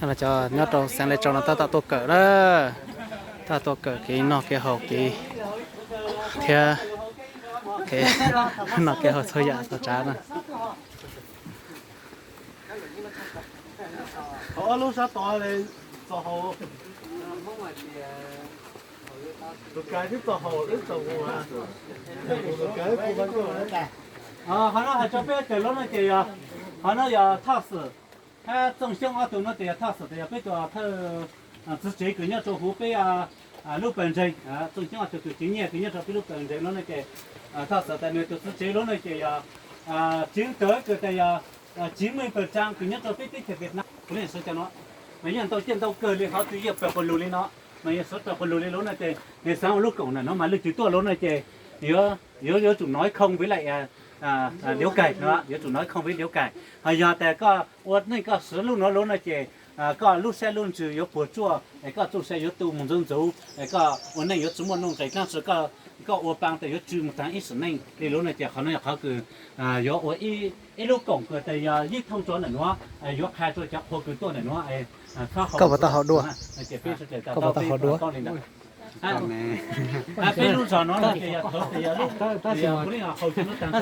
Cov nyob rau xeev Lais Tsau no tab tom tuaj kawm na, tab tom tuaj kawm kev noj kev haus kev thiab kev noj kev haus txhua yam txhua tsav na. Ob lub sab tod txo hau, tus kais twb txo hau, twb txo hau. Qhov no hais rau peb cov lub no ces yog, qhov no yog Thoj Xwm, hab Txooj Xyoob ob tug no ces yog Thoj Xwm ces yog peb tus thawj txiv tsev kws nyob rau huv peb lub pawg ntseeg. Txooj Xyoob ob tug tus tswv nyiaj kws nyob rau peb lub pawg ntseeg lub no ces Thoj Xwm tes nws tus txiv tsev lub no ces yog tswv tawv kws tes yog tswv mej pawg tsaa kws nyob rau peb teb chaws Vietnam. Kuv leej xwv cov no mas yeej ntau ciaj ntau kawg li, qhov twg yeej pawg quas lug li no, mas yeej xwv pawg quas lug li lub no ces nws xaav ua lub koom ntawm no mas leej twg tuaj lub no ces yuav, yuav, yuav tsum nói không với lại Liễu Cày no, yuav tsum nói không với Liễu Cày. Ho yog tas koj ua neej koj xwv lub no lub no ces koj lub siab lub ntsws yuav puas tsuaj es koj txuj sa yuav tu mus ntxuv ntxuv es koj ua neej yuav tsi muaj nuj nqis dlaab tsi koj ua paa tes yuav tsw mus taag ib sim neej li lub no ces qhov no yog qhov kws yuav ua ib lub koom kws tes yog yeej thooj rua ntawm nuav, yuav qha rua cov qhua kws tuaj ntawm nuav. Koj puas tau haus dua? Koj puas tau haus dua? Peb lub zog no ces yog thaum tes yog lub, kuv leej haus cov nuav taag nrho,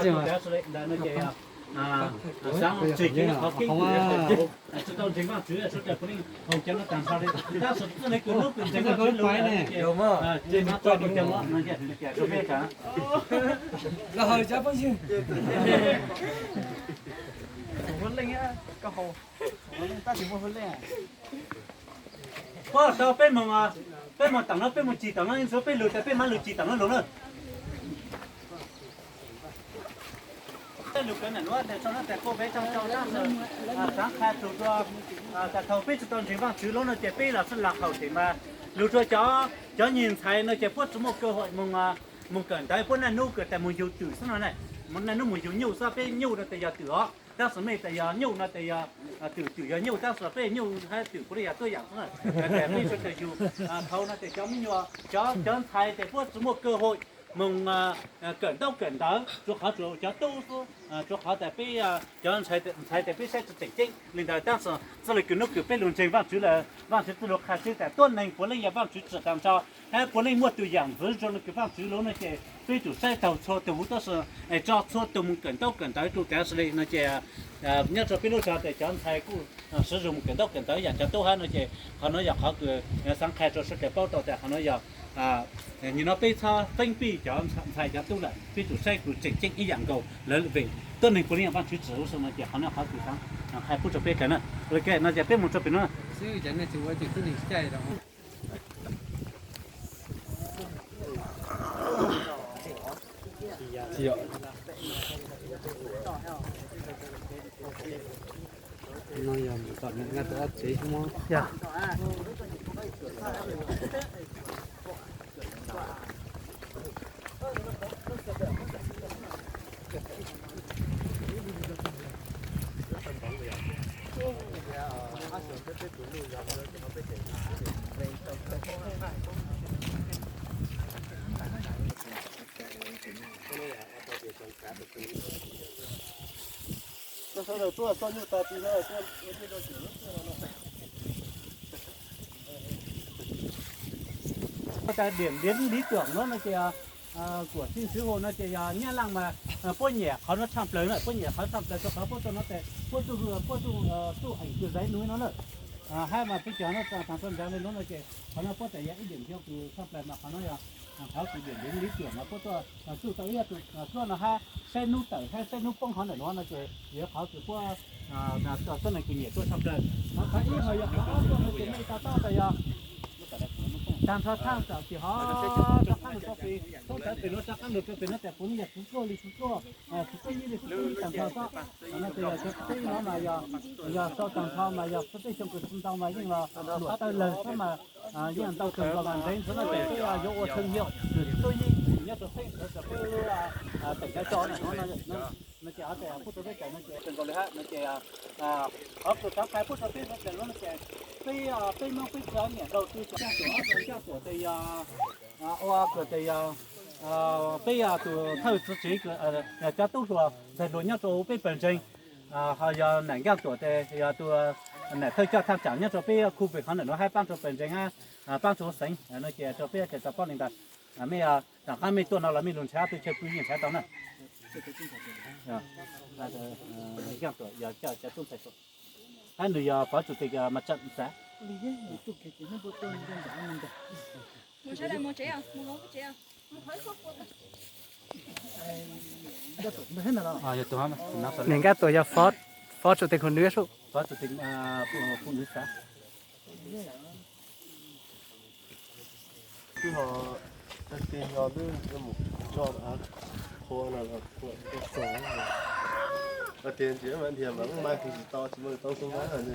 tsi tau ntseeg Vaajtswv, tsi tau ntseeg Vaajtswv, kuv leej haus cov nuav taag nrho li. Tab sis txij li kws nub kws ntseeg Vaajtswv lug, ntseeg Vaajtswv lug cov nuav no ces rua peb tas. Puab tau peb moog, peb moog taam no, peb moog tsim taam no, ntxuav peb lug tas peb maam lug tsim taam no lug na. Peb lug kawm ntawm nuav tas tso no tas kuj peb tau tau tab sis xaav qha tug dua, tas thaum peb tsi tau ntseeg Vaajtswv lub no ces peb los sib lug haus tes mas lug rua cov, cov nyuas ntxhais no ces puab tsi muaj cơ hội moog, moog kawm ntawv, puab naj nub kawm tas moog yug twm xwb no na, moog naj nub moog yug nyuj xwb, peb nyuj no tas yog twm os, tab sis mej tas yog nyuj no tas yog twm, twm yog nyuj, tab sis peb nyuj hab twm kuv leej yog tuab yaam xwb na. Tes peb sawv daws yug thaum no tes cov me nyuam, cov, cov ntxhais tes puab tsi muaj cơ hội moog kawm ntaub kawm ntawv, rua qhov tsuas cov tub xwb, rua qhov tas peb cov ntxhais tes peb saib tsi tseem ceeb li ntawd, tab sis txij li kws nub kws peb lug ntseeg Vaajtswv lawm, Vaajtswv txij lug qha tswv tas tuab neeg puav leej yog Vaajtswv tsim taag nrho, hab puav leej muaj tug yaam ntxwv zoo li kws Vaajtswv lub no ces peb tsum saib taug txhua tug huv, tab sis tso txhua tug moog kawm ntaub kawm ntawv rua tas sis li no ces nyob rua peb lub zog tes cov ntxhais kuj sib zug moog kawm ntaub kawm ntawv yaam cov tub hab no ces qhov no yog qhov kws xaav qha rua sawv daws paub tau tas qhov no yog nim no peb txhob feeb pij cov ntxhais cov tub lawm, peb tsum saib kws tseem ceeb ib yaam nkaus lawv vim tuab neeg puav leej yog Vaajtswv tsim huv xwb no ces qhov no qhov kws xaav qha pub rua peb tas na. Ok, no ces peb moog rua pem no. Điểm đến lý tưởng no no ces kuas xib xwb hu no ces yog Nyab Laj mas puab nyiam qhov no tshaj plawg na, puab nyiam qhov tshaj plawg rua qhov puab tuaj no tes puab tuaj, puab tuaj chụp ảnh từ dãy núi no na. Hab mas peb cov no taag rua nraag le no no ces qhov no puab tas yog ib điểm dua kws tshaj plawg mas qhov no yog qhov kws điểm đến lý tưởng mas puab tuaj txuj tau ib tug tub no hab saib nub tawm hab saib nub poob hov ntawm nuav no ces yog qhov kws puab tuab neeg kws nyiam tuaj tshaj plawg. Qhov ib mas yog qhov ob tuaj no ces mej tas tau tas yog taag nrho thaaj tawm tim hov rov qaab lug rua pem, thaaj tawm pem nuav rov qaab lug rua pem no tas puav leej yog txug tuaj li txug tuaj, txug tuaj ib li txug tuaj ib taag nrho xwb. Qhov no tas yog txug tuaj ib no mas yog, yog sau taag nrho mas yog txug tuaj xyoo kws tsi ntau mas yeej los luam tawg lawg xwb mas yeej ntau kawg nkaus mas ntev ntxwv no ces peb yuav ua thương hiệu kws txug tuaj ib nyob rua teb chaws rua peb lub teem cov co no ces kuj rua peb kawm no ces kawg nkaus li hab no ces qhov kws xaav qha pub rua peb sawv daws lub no ces peb, peb Moob peb cov nyiam ntaus tw cov caaj tuam ob cov caaj tuam tes yog ua kws tes yog peb yog tus thawj txiv tsev, cov tub hluas ntxhais hluas nyob rua peb pawg ntseeg, ho yog nam nkaaj tuam tes yog tus Nam thawj coj thaj tsam nyob rau peb khu pem qhov ntawm no hab paab rau pawg ntseeg hab paab rau xeev no ces rau peb cov tau paub li ntawd. Mej, tom qab mej tuaj no los mej lug ntshai tug chaw pw yeej ntshai tau na. Hab nws yog phó chủ tịch mặt trận xã. Niam Nkaj Tuam yog phó, phó chủ tịch hội nữ. Phó chủ tịch, à, phụ, phụ nữ xã. Twb ho, tag kis no twb yuav mus tso av qhua no los tso, hais tias ntsia mas dhia mas muaj mai tsis tau, tsis muaj tau xub mab li.